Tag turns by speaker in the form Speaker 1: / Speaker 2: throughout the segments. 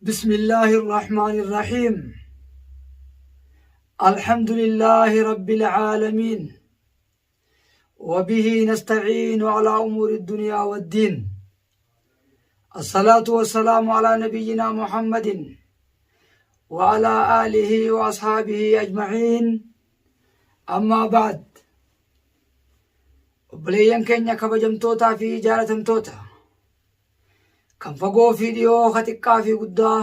Speaker 1: بسم الله الرحمن الرحيم. الحمد لله رب العالمين، وبه نستعين على أمور الدنيا والدين. الصلاة والسلام على نبينا محمد وعلى آله وأصحابه أجمعين. أما بعد، obboleeyyan keenya kabajamtootaa fi jaalatamtoota kan fagoo fi dhiyoo, ka xiqqaa fi guddaa,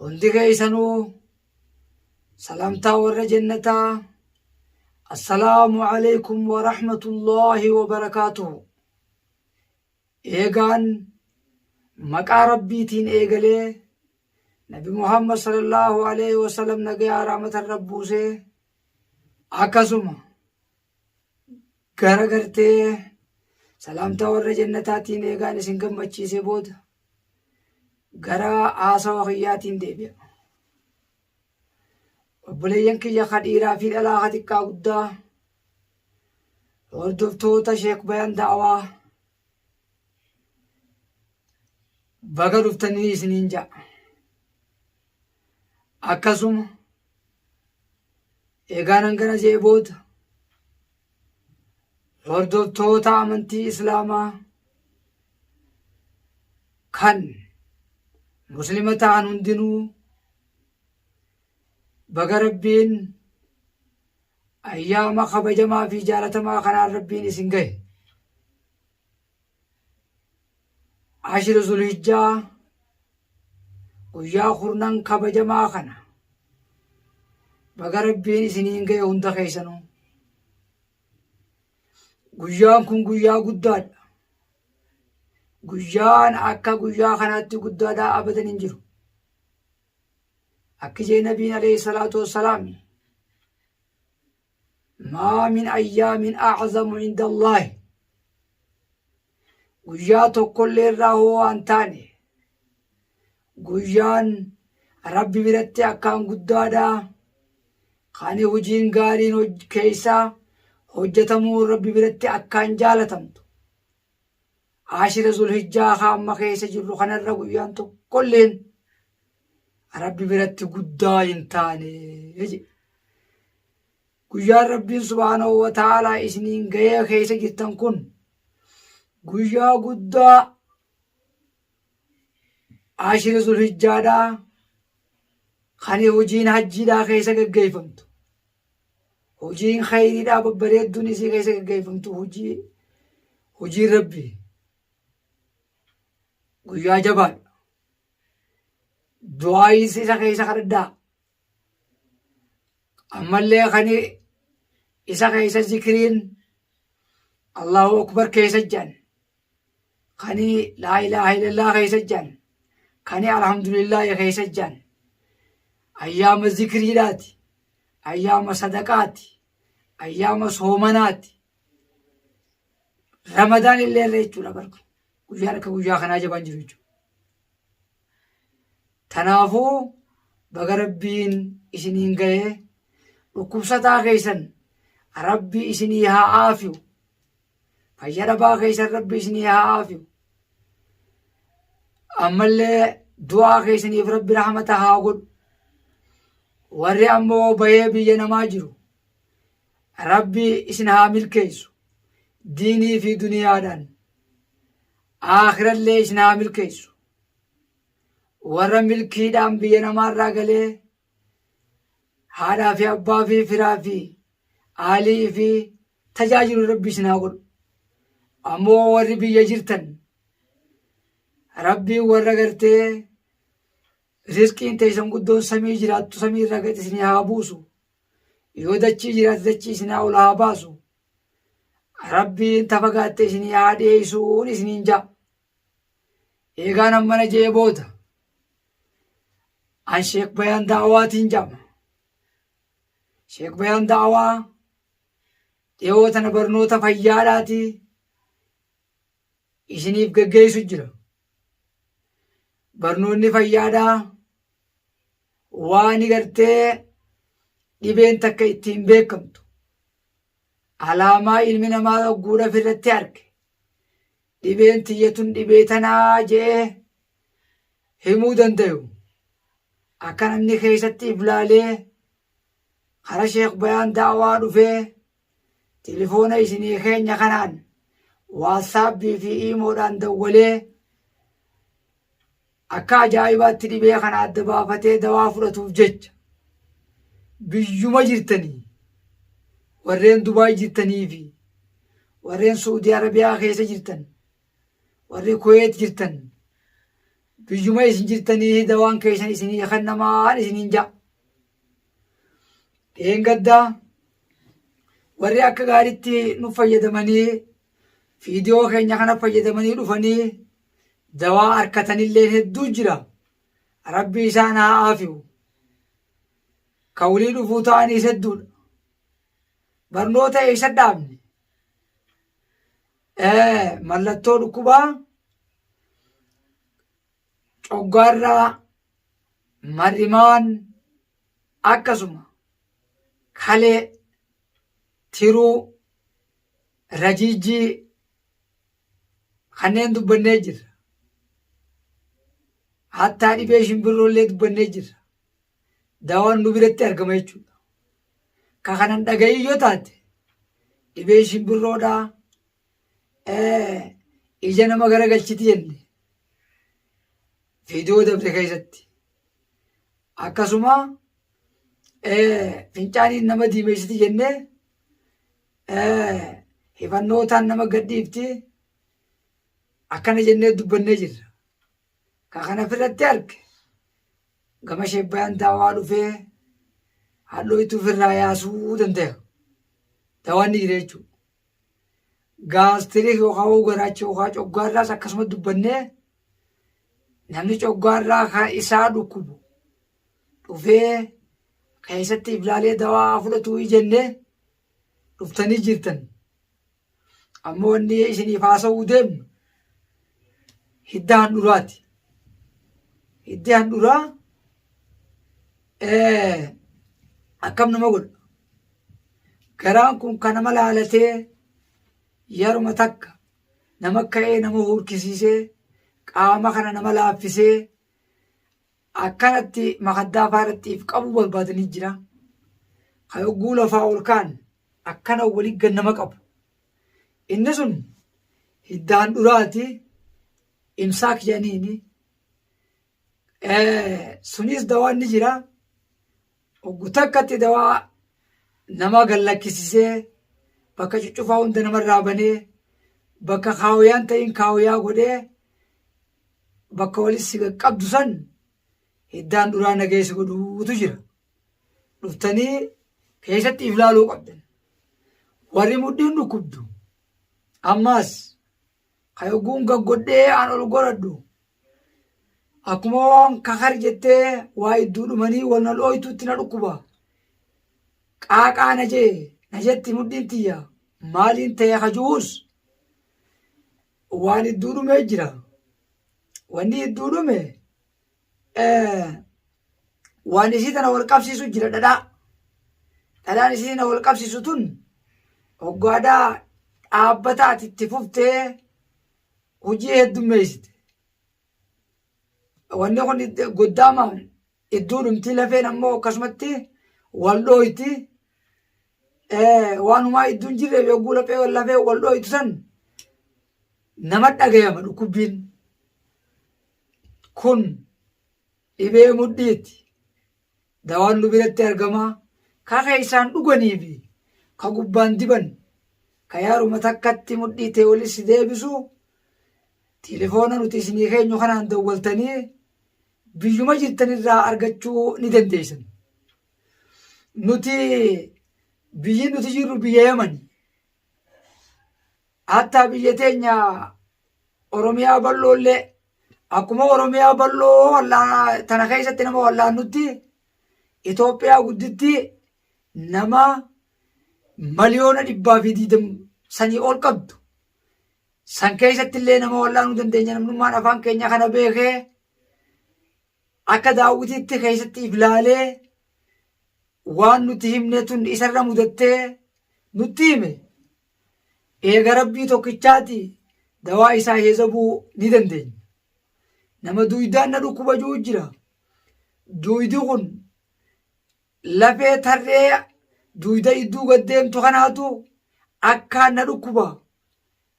Speaker 1: hundi keessanuu salamtaa warra jannataa, assalaamu alaykum wa rahmatullaahi wa barakaatuhu. Eegaan maqaa Rabbiitiin eegalee, Nabi Muhammad sallallahu alayhi wasallam nagayaa rahmatan rabbuusee, akkasuma gara gartee salaamtaa warra jannataatiin eegaan isin gammachiisee booda gara haasawa kiyyaatiin deebi'a. Obboleeyyan kiyya ka dhiiraa fi dhalaa, ka xiqqaa guddaa, hordoftoota Sheek Bayan Da'awaa, baga dhuftanii isiniin ja'a. Akkasuma eegaan hangana jee booda, hordoftoota amantii Islaamaa kan Muslima ta'an hundinuu baga Rabbiin ayyaama kabajamaa fi jaalatamaa kanaan Rabbiin isin gahe. Ashira Zulhijjaa, guyyaa kurnan kabajamaa kana baga Rabbiin isiniin gahe hunda keessanuu. Guyyaan kun guyyaa guddaadha. Guyyaan akka guyyaa kanaatti guddaadhaa abadan hin jiru. Akki jee Nabiin alayhi salaatu wassalaam: maa min ayyaamin a'zamu inda Allaahi, guyyaa tokkollee irraa hoo waan taane guyyaan Rabbi biratti akkaan guddaadha kan hojiin gaariin keessaa hojjetamuu Rabbi biratti akkaan jaalatamtu Ashira Zulhijjaa ka amma keessa jirru kanarra guyyaan tokkolleen Rabbi biratti guddaa hin taane jedhe. Guyyaan Rabbiin subhaanahu wa ta'aalaa isiniin gahee keessa jirtan kun guyyaa guddaa Ashira Zulhijjaadhaa kan hojiin hajjiidhaa keessa gaggeeffamtu. Hojiin khayriidhaa babbareedduun isii keessa gaggeeffamtu, hojiin Rabbii guyyaa jabaadha. Du'aayis isa keessa kadhadhaa. Ammallee kan isa keessa zikriin Allahu Akbar keessa jedhan, kan laa ilaaha illallah keessa jedhan, kan alhamdulillah keessa jedhan, ayyaama zikriidhaati, ayyaama sadaqaati, ayyaama soomanaati. Ramadaan illee irra jechuudha barku. Guyyaan akka guyyaa kanaa jabaan jiru jechuudha. Tanaafuu baga Rabbiin isiniin ga'ee, dhukkubsataa keessan Rabbi isinii haa aafiyu. Fayya dhabaa keessan Rabbi isinii haa aafiyu. Ammallee du'aa keessaniif Rabbi rahmata haa godhu. Warri ammoo bahee biyya namaa jiru Rabbi isin haa milkeessu. Diinii fi duniyaadhaan. Aakhirallee isin haa milkeessu. Warra milkiidhaan biyya namaarraa galee haadhaa fi abbaa fi firaa fi aalii fi tajaajilu Rabbi isin haa godhu. Ammoo warri biyya jirtan Rabbiin warra gartee rizqiin teessan guddoon samii jiraattu samii irraa gad isin haa buusu. Yoo dachii jiraate dachii isin haa ol haa baasu. Rabbiin tafagaatte isinii haa dhiyeessuun isiniin ja'a. Eegaan ammana je'ee booda an Sheek Bayaan Da'awaatiin jedhama. Sheek Bayaan Da'awaa dhiyoo tana barnoota fayyaadhaati isiniif geggeessu jira. Barnoonni fayyaadhaa waan gartee dhibeen takka ittiin beekamtu, alaamaa ilmi namaa guudha irratti arge, dhibeen tiyya tun dhibee tanaa je'ee. himuu dandayu akka namni keessatti if laalee kara Sheekh Bayaan Da'waa dhufee tilifoona isinii keenya kanaan waatsaapbii fi iimoodhaan dawwalee akka ajaa'ibaatti dhibee kana adda baafatee dawaa fudhatuuf jecha biyyuma jirtanii warreen Dubaay jirtanii fi warreen Suudii Arabiyaa keessa jirtan warri Kuweet jirtan biyyuma isin jirtanii dawaan keessan isinii kennamaan isiniin ja'a. Dheengaddaa warri akka gaariitti nu fayyadamanii viidiyoo keenya kana fayyadamanii dhufanii dawaa arkatanillee hedduu jira. Rabbi isaan haa aafi'u. Ka walii dhufuu ta'aniis hedduudha. Barnoota eessa dhaabne? Mallattoo dhukkubaa coggaarraa mar'imaan akkasuma kalee tiruu rajiijjii kanneen dubbannee jirra. Hattaa dhibee shimbirroollee dubbannee jirra. Dawaan nu biratti argama jechuudha. Ka kanan dhaga'ii yoo taate dhibee shimbirroodhaa ija nama garagalchiti jenne viidiyoo dabre keessatti. Akkasuma fincaaniin nama diimeessiti jennee hifannootaan nama gadhiifti akkana jennee dubbannee jirra. Ka kana ofirratti arge gama sheebbayaan daawaa dhufee hadhooytuu ofirraa yaasuu danda'a. Dawaan ni jira jechuudha. Gaastirik yookaan garaacha yookaan coggaarraas akkasuma dubbannee namni coggaarraa kan isaa dhukkubu dhufee keessatti iflaalee dawaa fudhatuu jennee dhuftanii jirtan. Ammoo wanni isiniif haasa'uu deemnu hidda handhuraati. Hiddi handhuraa akkam nama godha? Garaan kun kan nama laalatee yeruma takka nama ka'ee nama huurkisiisee qaama kana nama laaffisee akkanatti makaddaa faa irratti if qabuu barbaadanii jira. Ka yogguu lafaa ol ka'an akkana wali gad nama qabu. Inni sun hidda handhuraati imsaak jedhaniini. Sunis dawaan ni jira. Oggu takkatti dawaa nama gad lakkisisee bakka cuccufaa hunda namarraa banee bakka kaawuyaan ta'in kaawuyaa godhee bakka walitti si qaqqabdu san hiddaan duraa nageessa godhuutu jira. Dhuftanii keessatti if laaluu qabdan. Warri mudhiin dhukkubdu ammaas ka yogguun gaggodhee aan ol godhadhu akkuma waan kakar jettee waa idduu dhumanii wal na dhooytuutti na dhukkuba. Qaaqaa na jee na jetti mudhiin tiyya maaliin ta'e kajuus waan idduu dhumee jira. Wanni idduu dhume waan isii tana wal qabsiisu jira dhadhaa. Dhadhaan isii tana wal qabsiisu tun hoggaadhaa dhaabbata ati itti fuftee hojii heddummeessite. Wanni kun goddaama idduu dhumti lafeen ammoo akkasumatti wal dhooyti. Waanumaa idduu hin jirreef yogguu lafee lafee wal dhooytu san nama dhagayama dhukkubbiin. Kun dhibee mudhiiti. Dawaan nu biratti argama. Ka keessaan dhuganii fi ka gubbaan diban ka yaaruma takkatti mudhii ta'e walitti si deebisu Tilifoona nuti isinii keenyu kanaan dawwaltanii biyyuma jirtanirraa argachuu ni dandeessan. Nuti biyyi nuti jirru biyya Yamani. Hatta biyya teenya Oromiyaa bal'oollee akkuma Oromiyaa bal'oo tana keessatti nama wallaannutti Itoophiyaa gudditti nama 120,000,000 sanii ol qabdu. San keessatti illee nama wallaanuu dandeenya namnummaan afaan keenya kana beekee akka daawwitiitti keessatti if laalee waan nuti himne tun isarra mudattee nutti hime eega rabbii tokkichaati dawaa isaa heezabuu ni dandeenya. Nama duuydaan na dhukkuba jiru jira. Duuydi kun lafee tarree duuyda idduu gad deemtu kanaatu akkaan na dhukkuba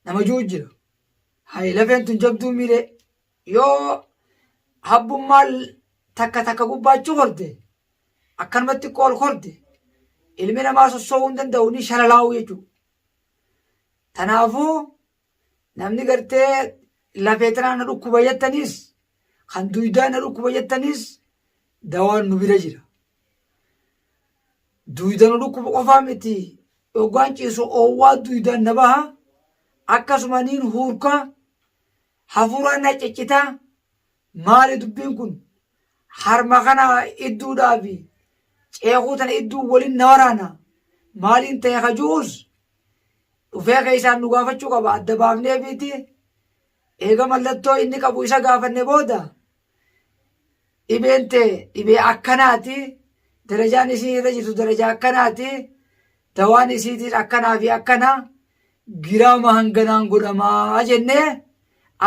Speaker 1: nama jiru jira. Hayi lafeen tun jabduu miire yoo habbummaan takka takka gubbaachi horde akkanumatti xiqqoo ol horde ilmi namaa sosso'uu hin danda'u ni shalalaa'u jechuudha. Tanaafuu namni gartee lafee tanaa na dhukkuba jettaniis kan duydaa na dhukkuba jettaniis dawaan nu bira jira. Duyda nu dhukkuba qofaa miti yoggaan ciisu oowwaa duydaan na baha akkasuma niin huurka hafuuraan na ciccita maali dubbiin kun harma kana idduudhaa fi ceekuu tana idduu waliin na waraana maaliin ta'e kajuus dhufee keessaan nu gaafachuu qaba adda baafnee fiiti eega mallattoo inni qabu isa gaafanne booda dhibeen tee dhibee akkanaati darajaan isii irra jirtu darajaa akkanaati dawaan isiitiis akkanaa fi akkana giraama hanganaan godhamaa jennee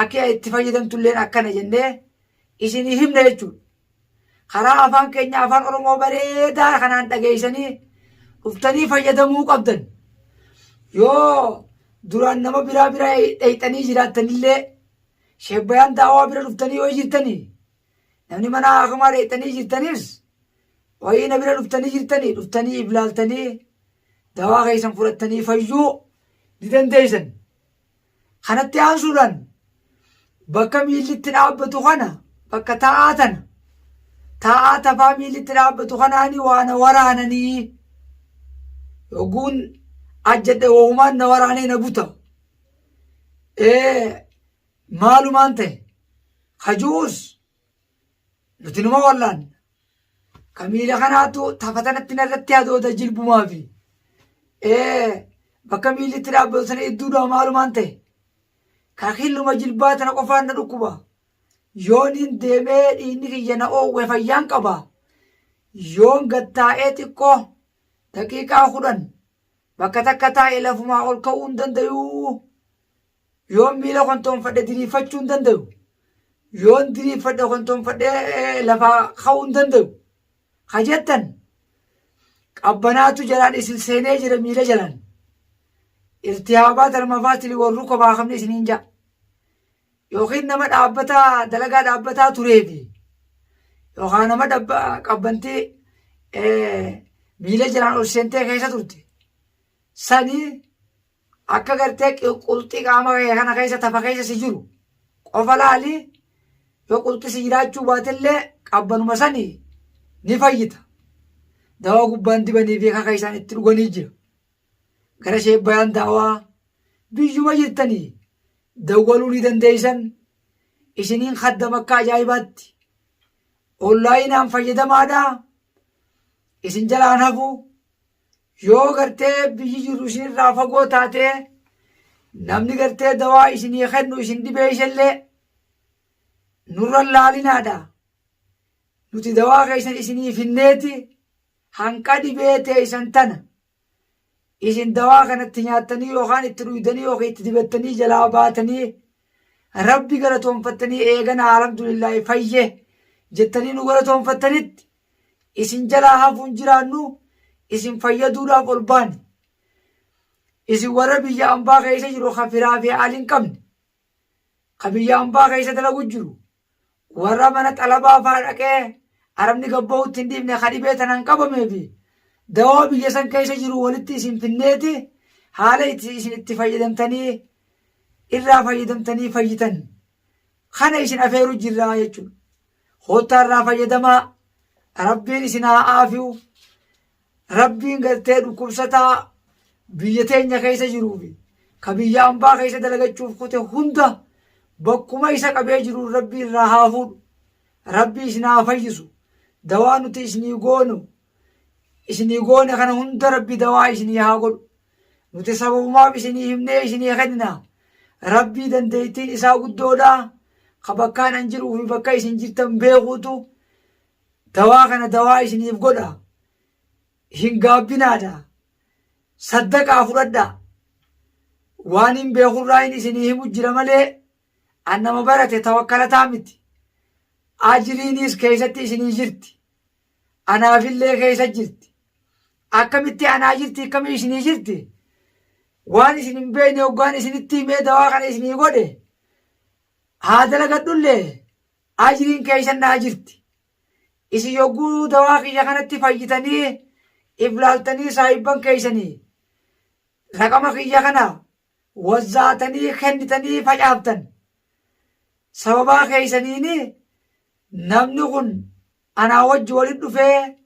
Speaker 1: akka itti fayyadamtulleen akkana jennee isinii himna jechuudha. Karaa afaan keenya afaan Oromoo bareedaa kanaan dhageessanii dhuftanii fayyadamuu qabdan. Yoo duraan nama biraa biraa dhayxanii jiraattanillee sheebbayaan daawaa bira dhuftanii yoo jirtanii namni mana haakamaa dhayxanii jirtanis wayii na bira dhuftanii jirtanii dhuftanii iblaaltanii dawaa keessan fudhattanii fayyuu ni dandeessan. Kanatti aansuudhaan bakka miilli itti dhaabbatu kana bakka taa'aa tana taa'aa tafaa miilli itti dhaabbatu kanaani waa na waraananii yogguun ajjadhe woohumaan na waraanee na buta. Maalumaan ta'e kajuus nuti numa wallaan ka miila kanaatu tafa tanatti narratti hadooda jilbumaa fi bakka miilli itti dhaabbatu sana idduudhaa maalumaan ta'e ka killuma jilbaa tana qofaan na dhukkuba yooniin deemee dhiigni kiyya na oowwe fayyaan qaba yoon gattaa'ee xiqqoo daqiiqaa 10 bakka takka taa'e lafumaa ol ka'uu hin danda'uu Yoon miila kontoonfadhe diriirfachuu hin dandayu. Yoon diriirfadhe kontoonfadhee lafaa ka'uu hin dandayu. Ka jettan qabbanaatu jalaan isin seenee jira miila jalaan. Iltihaabaa tarmafaatili warru kophaa kamni isiniin ja'a. Yookiin nama dhaabbataa dalagaa dhaabbataa tureefi yookaan nama qabbantii miila jalaan ol seentee keessa turte sanii Akka gartee qulxii qaama kee kana keessa tafa keessa si jiru qofa laali yoo qulxi si jiraachuu baatellee qabbanuma sani ni fayyita. Dawaa gubbaan dibanii fi kaka isaan itti dhuganii jira. Gara sheebbayaan daawaa biyyuma jirtanii dawwaluu ni dandeessan isiniin kaddama akka ajaa'ibaatti. Onlaayinaan fayyadamaadha. Isin jalaan hafu Yoo gartee biyyi jirru isinirraa fagoo taatee namni gartee dawaa isinii kennu isin dhibee isellee nurra laalinaadha. Nuti dawaa keessan isinii finneeti hanqa dhibee teessan tana isin dawaa kanatti nyaattanii yookaan itti dhuydanii yookaan itti dibattanii jalaa baatanii rabbi galatoonfattanii eegana alhamdulillaahi fayye jettanii nu galatoonfattanitti isin jalaa hafuun jiraannu isin fayyaduudhaaf ol baane. Isin warra biyya ambaa keessa jiru ka firaa fi aali hin qabne, ka biyya ambaa keessa dalagu jiru, warra mana xalabaa faa dhaqee arabni gabbahutti hin dhiifne ka dhibee tanaan qabamee fi dawaa biyya san keessa jiru walitti isin finneeti haala itti isin itti fayyadamtanii irraa fayyadamtanii fayyitan kana isin afeeru jirraa jechuudha. Koottaa irraa fayyadamaa. Rabbiin isin haa aafiyu. Rabbiin gartee dhukkubsataa biyya teenya keessa jiruu fi ka biyya ambaa keessa dalagachuuf kute hunda bakkuma isa qabee jiru Rabbi irraa haa fuudhu. Rabbi isin haa fayyisu. Dawaa nuti isinii goonu isinii goone kana hunda Rabbi dawaa isinii haa godhu. Nuti sababumaaf isinii himnee isinii kennina. Rabbii dandeettiin isaa guddoodha. Ka bakkaan an jiruu fi bakka isin jirtan beekuutu dawaa kana dawaa isiniif godha. Hin gaabbinaadha. Saddaqaa fudhadha. Waan hin beekurraa hin isinii himu jira malee an nama barate tawakkalataa miti. Ajriinis keessatti isinii jirti. Anaafillee keessa jirti. Akkamitti anaa jirti akkamii isinii jirti? Waan isin hin beekne hoggaan isinitti himee dawaa kana isinii godhe haa dalagadhullee ajriin keessan naa jirti. Isin yogguu dawaa kiyya kanatti fayyitanii if laaltanii saahibban keessanii raqama kiyya kana wazzaatanii kennitanii facaaftan. Sababaa keessaniini namni kun anaa wajji walitti dhufee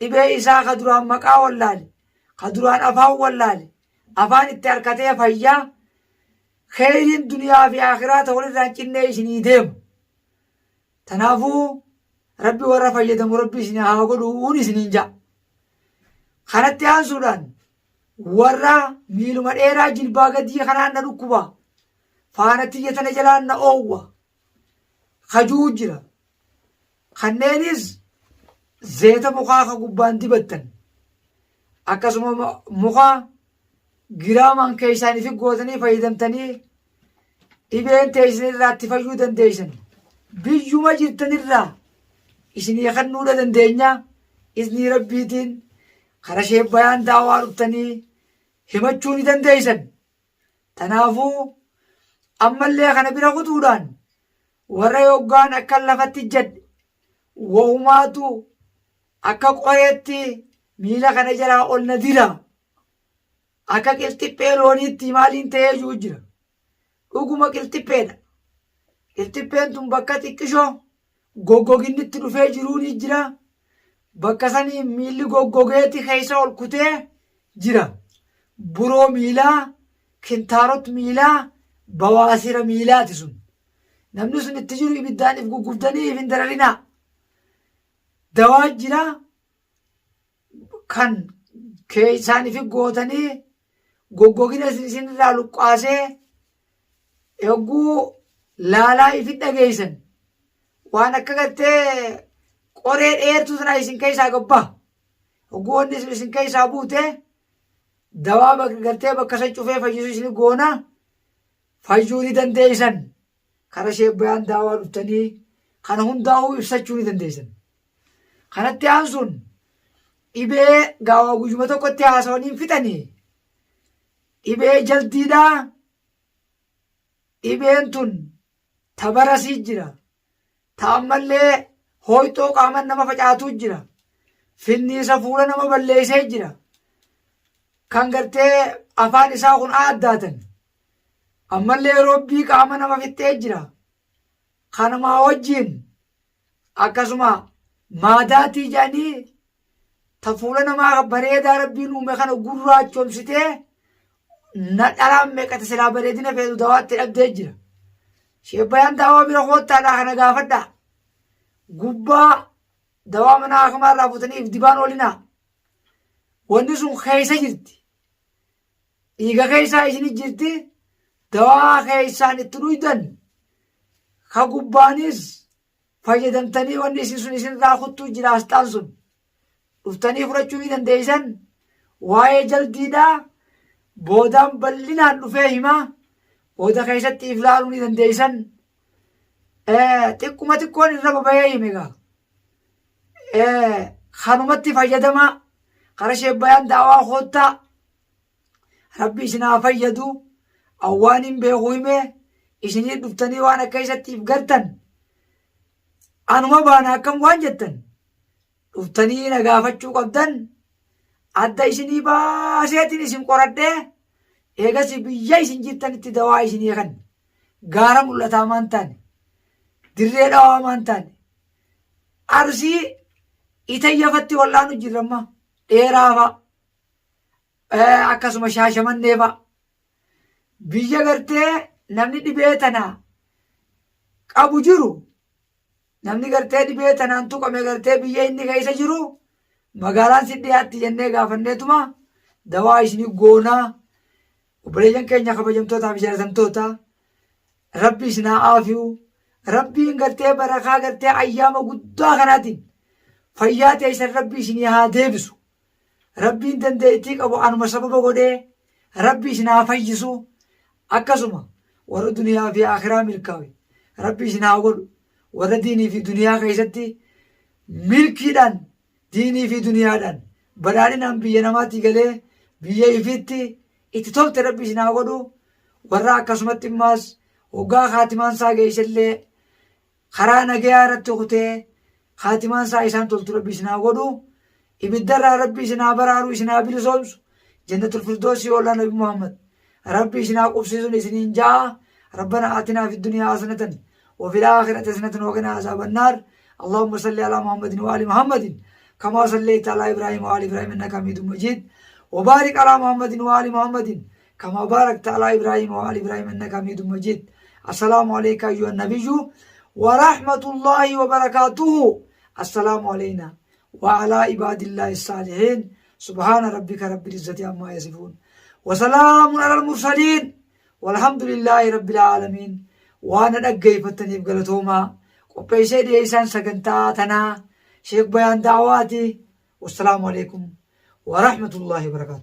Speaker 1: dhibee isaa ka duraan maqaa wallaale, ka duraan afaan wallaale, afaan itti harkatee fayyaa kheyriin duniyaa fi akhiraa ta walirraa hin cinnee isinii deema. Tanaafuu Rabbi warra fayyadamu Rabbi isin haa godhuun isiniin ja'a. Kanatti aansuudhaan warra miiluma dheeraa jilbaa gadii kanaan na dhukkuba. Faana tiyya tana jalaan na oowwa. Kajuu jira. Kanneenis zeeta mukaa ka gubbaan dibattan. Akkasuma muka giraamaan keessaan ifi gootanii fayyadamtanii dhibeen teessan irraa itti fayyuu dandeessan. Biyyuma jirtanirraa isinii kennuudha dandeenya. Iznii Rabbiitiin kara sheebbayaan daawaa dhuftanii himachuu ni dandeessan. Tanaafuu ammallee kana bira kutuudhaan warra yoggaan akka lafatti jadhe wahumaatu akka qoreetti miila kana jalaa ol na dira. Akka qilxiphee looniitti maaliin ta'ee jiru jira. Dhuguma qilxipheedha. Qilxipheen tun bakka xiqqishoo goggoginnitti dhufee jiruu ni jira. Bakka sanii miilli goggogeeti keessa ol kutee jira. Buroo miilaa, kintaarot miilaa, bawaasira miilaati sun. Namni sun itti jiru ibiddaan if guggubdanii if hin dararinaa. Dawaa jira kan keessaan ifi gootanii goggogina isin irraa luqqaasee yogguu laalaa ifi dhageessan waan akka gartee qoree dheertuu sanaa isin keessaa gabbaa yogguu wanni sun isin keessaa buute dawaa gartee bakka san cufee fayyisu isin goona fayyuu ni dandeessan kara sheebbayaan daawaa dhuftanii kana hundaa'uu ibsachuu ni dandeessan. Kanatti aansuun dhibee gaawaa guyyuma tokkotti haasawanii hin fixanii dhibee jaldiidhaa dhibeen tun ta barasii jira ta ammallee hooyxoo qaaman nama facaatuu jira finniisa fuula nama balleessee jira kan gartee afaan isaa kun aaddaatan ammallee roobbii qaama nama fixxee jira kanumaa wajjiin Akkasuma maadaatii jedhanii ta fuula namaa bareedaa rabbiin uume kana gurraachomsitee na dhalaan meeqata silaa bareedina feetu dawaatti dhabdee jira. Sheebbayaan daawaa bira koottaadhaa kana gaafadhaa. Gubbaa dawaa mana hakimaa irraa fuutanii if dibaan oolinaa. Wanni sun keessa jirti. Dhiiga keessaa isin jirti. Dawaa keessaan itti dhuydan ka gubbaanis fayyadamtanii wanni isin sun isinirraa kuttuu jira asxaan sun dhuftanii fudhachuu ni dandeessan waa'ee jaldiidhaa boodaan bal'inaan dhufee himaa booda keessatti if laaluu ni dandeessan xiqquma xiqqoon irra baba'ee hime egaa kanumatti fayyadamaa kara sheebbayaan daawaa koottaa Rabbi isin haa fayyadu. An waan hin beeku hime isinii dhuftanii waan akka isatti if gartan anuma baana akkam waan jettan dhuftanii na gaafachuu qabdan adda isinii baaseetiin isin qoradhee eegas biyya isin jirtanitti dawaa isinii kan gaara mul'ataa maan taane dirree dhawaa maan taane arsii itayyafatti wal'aanu jirramma dheeraa fa'a Akkasuma shaashamannee fa'a. Biyya gartee namni dhibee tana qabu jiru namni gartee dhibee tanaan tuqame gartee biyya inni keessa jiru magaalaan si dhiyaatti jennee gaafanneetuma dawaa isinii goonaa obboleeyyan keenya kabajamtootaa fi jaalatamtoota rabbi isin haa aafiyu rabbiin gartee barakaa gartee ayyaama guddaa kanaatiin fayyaa teessan rabbi isinii haa deebisu Rabbiin dandeettii qabu anuma sababa godhee Rabbi isin haa fayyisu. Akkasuma warra duniyaa fi akhiraa milkaawe Rabbi isin haa godhu. Warra diinii fi duniyaa keessatti milkiidhaan diinii fi duniyaadhaan badhaadhinaan biyya namaatii galee biyya ifiitti itti tolte Rabbi isin haa godhu. Warra akkasumatti immaas hoggaa kaatimaan isaa geessellee karaa nagayaa irratti kutee kaatimaan isaa isaan toltu Rabbi isin haa godhu. Ibiddarraa Rabbi isin haa baraaru, isin haa bilisoomsu. Jannatul Firdoosii ollaa Nabi Muhammad Rabbi isin haa qubsiisuun isiniin ja'a. Rabbana aatinaa fi duniyaa hasanatan wa fil aakhirati hasanatan wa qinaa azaaban naar. Allahumma salli alaa Muhammadin wa ali Muhammadin kama sallayta alaa Ibrahim wa ali Ibrahim innaka Hamidum Majid. Wa baarik alaa Muhammadin wa ali Muhammadin kama baarakta alaa Ibrahim wa ali Ibrahim innaka Hamidum Majid. Assalaamu alayka ayyuhan nabiyyu wa rahmatullahi wa barakaatuhu. Assalaamu alayna wa alaa ibaadillahi saalihiin. Subhaana rabbika rabbil izzati ammaa yasifuun. Wa salaamun alal mursaliin. Walhamdulillaahi rabbil aalamiin. Waan na dhaggeeffattaniif galatoomaa. Qopheessee dhiyeessaan sagantaa tanaa Sheek Bayaan Da'awaati. Wassalaamu alaikum wa rahmatullahi wa barakaatuh.